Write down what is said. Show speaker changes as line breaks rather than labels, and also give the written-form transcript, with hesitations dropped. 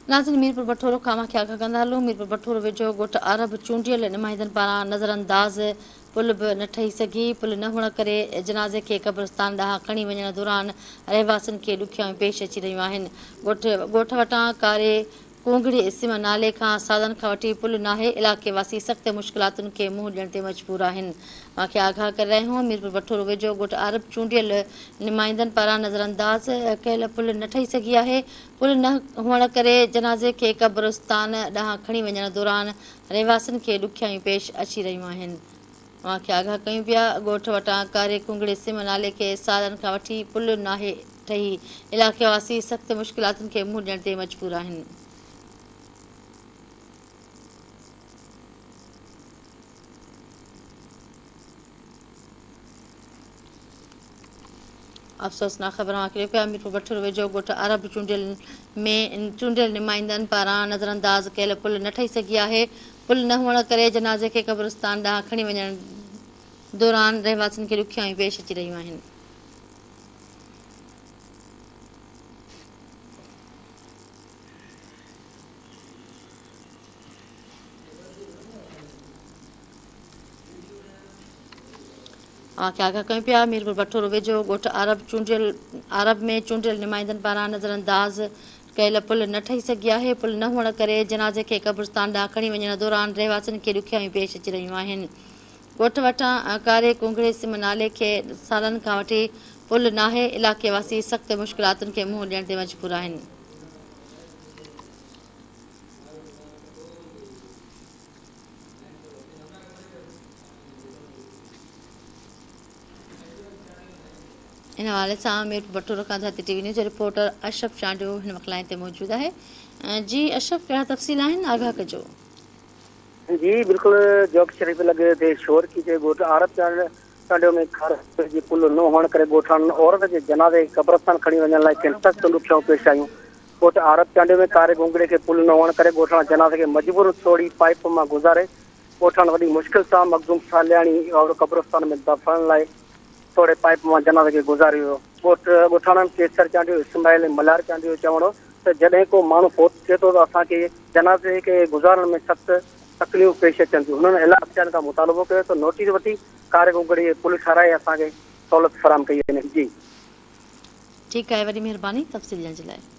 ناظرين ميرپور بٺورو کان اوهان کي آگاهه ڪندا هلون ميرپور بٺورو ويجهو ڳوٺ عرب چونڊيل نمائندن پاران نظرانداز پل به نه ٺهي سگهي پل نه هئڻ ڪري جنازي کي قبرستان ڏانهن کڻي وڃڻ دوران رهواسين کي ڏکيائيون پيش اچي رهيون آهن ڳوٺ ڳوٺ وٽان ڪاري ڪونگڙي سم نالي کان سالن کان وٺي پل ناهي، علائقي واسي سخت مشڪلاتن کي منهن ڏيڻ تي مجبور آهن. اوهان کي آگاهه ڪري رهيا آهيون ميرپور بٺورو ويجهو ڳوٺ عارب چونڊيل نمائندن پاران نظرانداز ڪيل پل نه ٺهي سگهي آهي، پل نه هئڻ ڪري جنازي کي قبرستان ڏانهن کڻي وڃڻ دوران رهواسين کي ڏکيائيون پيش اچي رهيون آهن. اوهان کي آگاهه ڪيون پيا ڳوٺ وٽان ڪاري ڪونگڙي سم نالي کي سالن کان وٺي پل ناهي ٺهي، علائقي واسي سخت مشڪلاتن کي منهن ڏيڻ تي مجبور آهن. افسوسناڪ خبر اوهان کي ڏيون پيا ميرپور بٺور ويجهو ڳوٺ عرب چونڊيل ۾ چونڊيل نمائندن پاران نظرانداز ڪيل پل نه ٺهي سگهي آهي پل نه هئڻ ڪري جنازي کي قبرستان ڏانهن کڻي وڃڻ دوران رهواسين کي ڏکيائيون پيش اچي رهيون آهن. اوهان کي آگاهه ڪيون پيا ميرپور بٺورو ويجهو ڳوٺ عرب چونڊيل عرب ۾ چونڊيل نمائندن پاران نظرانداز ڪيل پل نه ٺهي سگهي آهي پل نه هئڻ ڪري جنازي کي قبرستان ڏانهن کڻي وڃڻ دوران رهواسين کي ڏکيائيون پيش اچي رهيون آهن ڳوٺ وٽان ڪاري ڪونگڙي سم نالي کي سالن کان وٺي پل ناهي علائقي واسي سخت مشڪلاتن کي منهن ڏيڻ تي مجبور آهن. ان حوالي سان ميرپور بٺورو کان ڌرتي ٽي وي نيوز جو رپورٽر اشرف چانڊيو هن وقت لائين تي موجود آهي جي اشرف ڪهڙا تفصيل آهن آگاهه ڪجو.
جي بلڪل جوڪ شريف لڳ تي شورڪي جي ڳوٺ عارب چانڊيو ۾ کاري جي پل نه هئڻ ڪري ڳوٺاڻن عورت جي جنازي کي قبرستان کڻي وڃڻ لاء کين سخت ڏکيائون پيش آيون ڳوٺ عارب چانڊيو ۾ ڪاري گونگڙي کي پل نه هئڻ ڪري ڳوٺاڻا جنازي کي مجبورن سوڙهي پائيپ مان گذاري ڳوٺاڻن وڏي مشڪل سان مخدوم صالحاڻي اور قبرستان ۾ دفنائڻ لاء سوڙهي پائيپ مان جنازي کي گذاريو ويو. ڳوٺ ڳوٺاڻن ڪيسر چانڊيو، اسماعيل ۽ ملهار چانڊيو جو چوڻ هو ته جڏهن ڪو ماڻهو فوت ٿئي ٿو ته اسان کي جنازي کي گذارڻ ۾ سخت تڪليفون پيش اچن ٿيون. هنن اعليٰ اختيارين کان مطالبو ڪيو ته نوٽيس وٺي ڪاري گونگڙي جي پل ٺهرائي اسان کي سهولت فراهم ڪئي وڃي. جي.
ٺيڪ آهي وڏي مهرباني تفصيل ڏيڻ جي لاء.